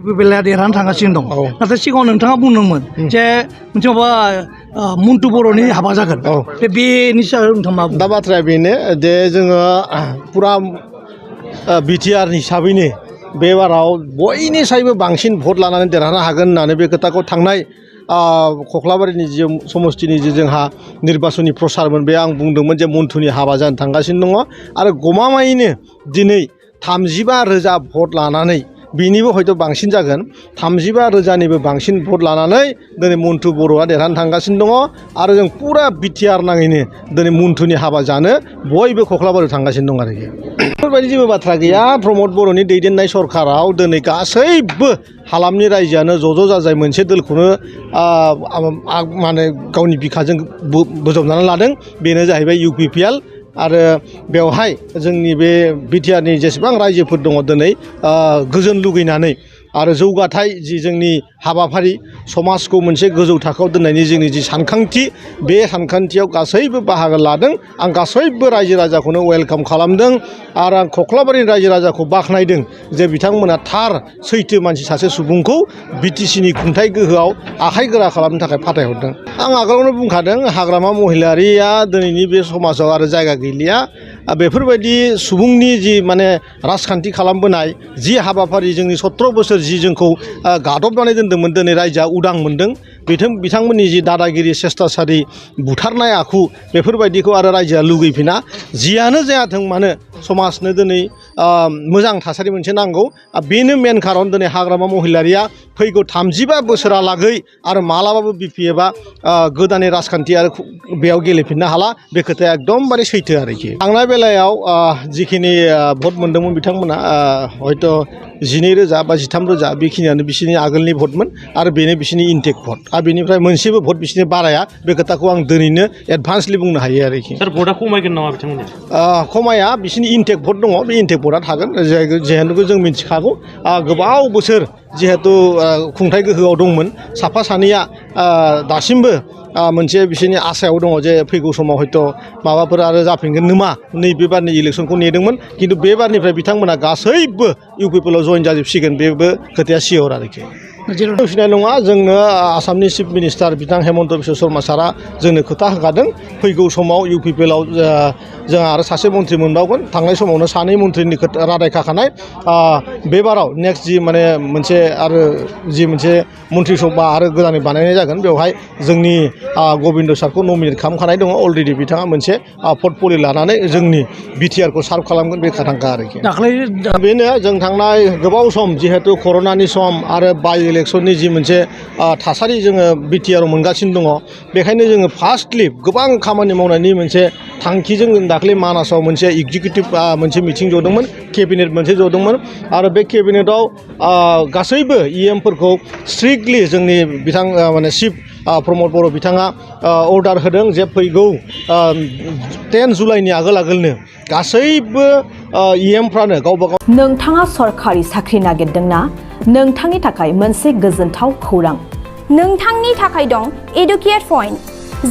बेलाया देरहानो थांगासिनो दं नाथाय सिगाङाव नोंथाङा बुंदोंमोन जे मोनसे माबा मन्टु बर'नि हाबा जागोन बेनि सायाव नोंथाङा मा दा बाथ्राया बेनो जे जोङो पुरा बिटिआर हिसाबैनो बे बाराव बयनिसायबो बांसिन भट लानानै देरहानो हागोन होननानै बे खोथाखौ थांनाय कख्लाबारिनि जे समस्तिनि जे जोंहा निर्बाचननि प्रसारमोन बे आं बुंदोंमोन जे मन्टुनि हाबा जानो थांगासिनो दङ आरो गमामायैनो दिनै 35,000 भट लानानै बिनिबो हयथ' बांसिन जागोन 35,000निबो बांसिन भट लानानै दिनै मन्टु बर'आ देरहानो थांगासिनो दङ आरो जों पुरा बिटिआर नाङैनो दिनै मन्टुनि हाबा जानो बयबो कख्लाबारियाव थांगासिनो दं आरोखि बेफोरबायदि जेबो बाथ्रा गैया प्रमद बर'नि दैदेननाय सरकाराव दिनै गासैबो हालामनि रायजोआनो ज' जाजाय मोनसे दोलखौनो माने गावनि बिखाजों बोजबनानै लादों बेनो जाहैबाय UPPL आरो बेवहाय जोंनि बे बिटिआरनि जेसेबां रायजोफोर दङ दिनै गोजोन लुगैनानै आरो जौगाथाय जि जोंनि हाबाफारि समाजखौ मोनसे गोजौ थाखोआव दोननायनि जोंनि जि सानखांथि बे सानखांथियाव गासैबो बाहागो लादों आं गासैबो रायजो राजाखौनो वेलकाम खालामदों आरो आं कख्लाबारिनि रायजो राजाखौ बाख्नायदों जे बिथांमोना थार सैथो मानसि सासे सुबुंखौ बिटिसिनि खुंथाय गोहोआव आखाइ गोरा खालामनो थाखाय फाथायहरदों आं आगोलावनो बुंखादों हाग्रामा महिलारिया दिनैनि बे समाजाव आरो जायगा गैलिया बेफोरबायदि सुबुंनि जि माने राजखान्थि खालामबोनाय जि हाबाफारि जोंनि 17 बोसोर जि जोंखौ गादबनानै दोन्दोंमोन दिनै रायजोआ उदां मोनदों बिथांमोननि जि दादागिरि सेस्तासारि बुथारनाय आखु बेफोरबायदिखौ आरो रायजोआ लुगैफिना जियानो जायाथों मानो समाजनो दिनै मोजां थासारि मोनसे नांगौ बेनो मेन खारन दिनै हाग्रामा महिलारिया फैगौ 35 बोसोरालागै आरो मालाबाबो बिपिएफआ गोदानै राजखान्थि आरो बेयाव गेलेफिननो हाला बे खोथाया एकदमबारे सैथो आरोखि थांनाय बेलायाव जिखिनि भट मोनदोंमोन बिथांमोना हयथ' 12,000 बा 13,000 बेखिनियानो बिसोरनि आगोलनि भटमोन आरो बेनो बिसोरनि इनटेक भट आरो बेनिफ्राय मोनसेबो भट बिसोरनि बाराया बे खोथाखौ आं दिनैनो एडभान्सलि बुंनो हायो आरोखि सार भटआ खमायगोन नामा बिथांमोननि खमाया बिसोरनि इनटेक भट दङ बे इनटेक भटआ थागोन जिहेतु जों मिथिखागौ गोबाव बोसोर जिहेतु खुंथाय गोहोआव दंमोन साफा सानैया दासिमबो मोनसे बिसोरनि आसायाव दङ जे फैगौ समाव हयथ' माबाफोर आरो जाफिनगोन नामा नैबे बारनि इलेक्सनखौ नेदोंमोन खिन्थु बे बारनिफ्राय बिथांमोना गासैबो UPPLआव जइन जाजोबसिगोन बेबो खोथाया सियर आरोखि फिनाय नङा जोंनो आसामनि चिफ मिनिस्टार बिथां हेमन्त बिश्व शर्मा सारा जोंनो खोथा होखादों फैगौ समाव UPPLआव जोंहा आरो सासे मन्थ्रि मोनबावगोन थांनाय समावनो सानै मन्थ्रिनि रादाय खाखानाय बे बाराव नेक्स्ट जि माने मोनसे आरो जि मोनसे मन्थ्रि सभा आरो गोदानै बानायनाय जागोन बेवहाय जोंनि गबिन्द सारखौ नमिनेट खालामखानाय दङ अलरेडि बिथाङा मोनसे पर्टफलिय लानानै जोंनि बिटिआरखौ सार्भ खालामगोन बे खाथांखा आरोखि बेनो जों थांनाय गोबाव सम जिहेतु कर'नानि सम आरो बाय इलेक्सननि जि मोनसे थासारि जोङो बिटिआरआव मोनगासिनो दङ बेखायनो जोङो फार्स्टलि गोबां खामानि मावनायनि मोनसे थांखिजों दाख्लै मानासाव मोनसे एग्जिकिउटिभ मोनसे मिटिं जदोंमोन केबिनेट मोनसे जदोंमोन आरो बे केबिनेटआव गासैबो EMफोरखौ स्ट्रिक्टलि जोंनि बिथां माने चिफ प्रमद बर' बिथाङा अर्डार होदों जे फैगौ 10 जुलाइनि आगोलनो गासैबो EMफ्रानो गावबा गाव नोंथाङा सरकारि साख्रि नागिरदोंना नोंथांनि थाखाय मोनसे गोजोनथाव खौरां नोंथांनि थाखाय दं एडुकेट पइन्ट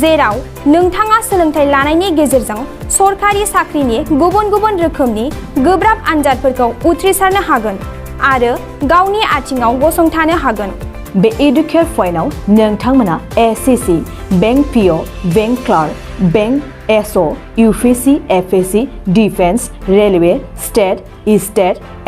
जेराव नोंथाङा सोलोंथाइ लानायनि गेजेरजों सरकारि साख्रिनि गुबुन रोखोमनि गोब्राब आनजादफोरखौ उथ्रिसारनो हागोन आरो गावनि आथिङाव गसंथानो हागोन बे एडुकेट पइन्टआव नोंथांमोना SSC bank PO bank clerk bank SO UPSC FSC defence railway state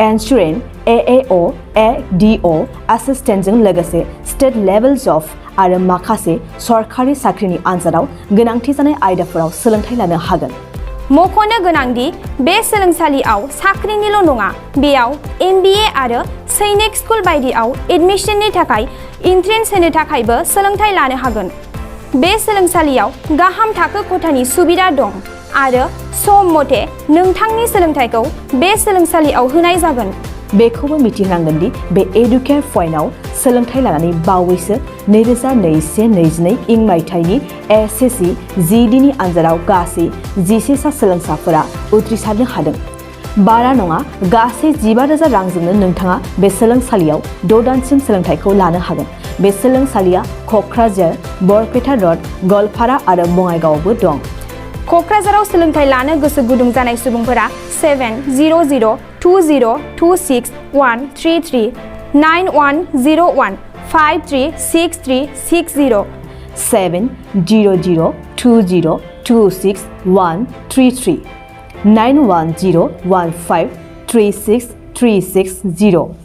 insurance AAO ADO एसिस्टेन्टजों लोगोसे स्टेट लेभेल जब आरो माखासे सरकारि साख्रिनि आनजादाव गोनांथि जानाय आयदाफोराव सोलोंथाइ लानो हागोन मख'नो गोनांदि बे सोलोंसालियाव साख्रिनिल' नङा बेयाव MBA आरो सैनिक स्कुल बायदियाव एडमिशननि थाखाय एन्ट्रेन्स होनो थाखायबो सोलोंथाइ लानो हागोन बे सोलोंसालियाव गाहाम थाखो खथानि सुबिदा दं आरो सम मथे नोंथांनि सोलोंथाइखौ बे सोलोंसालियाव होनाय जागोन बेखौबो मिथिनांगोन दि बे एडुकेट पइन्टआव सोलोंथाइ लानानै बावैसो 2021-22 इं मायथाइनि SSC GDनि आनजादाव गासै 11 सा सोलोंसाफोरा उथ्रिसारनो हादों बारा नङा गासै 15,000 रांजोंनो नोंथाङा बे सोलोंसालियाव 6 दानसिम सोलोंथाइखौ लानो हागोन बे सोलोंसालिया क'क्राझार बरपेटा रड गलपारा आरो बङाइगावआवबो दं क'क्राझाराव सोलोंथाइ लानो गोसो गुदुं जानाय सुबुंफोरा 7002026 133 9101 536360 700202613391015363630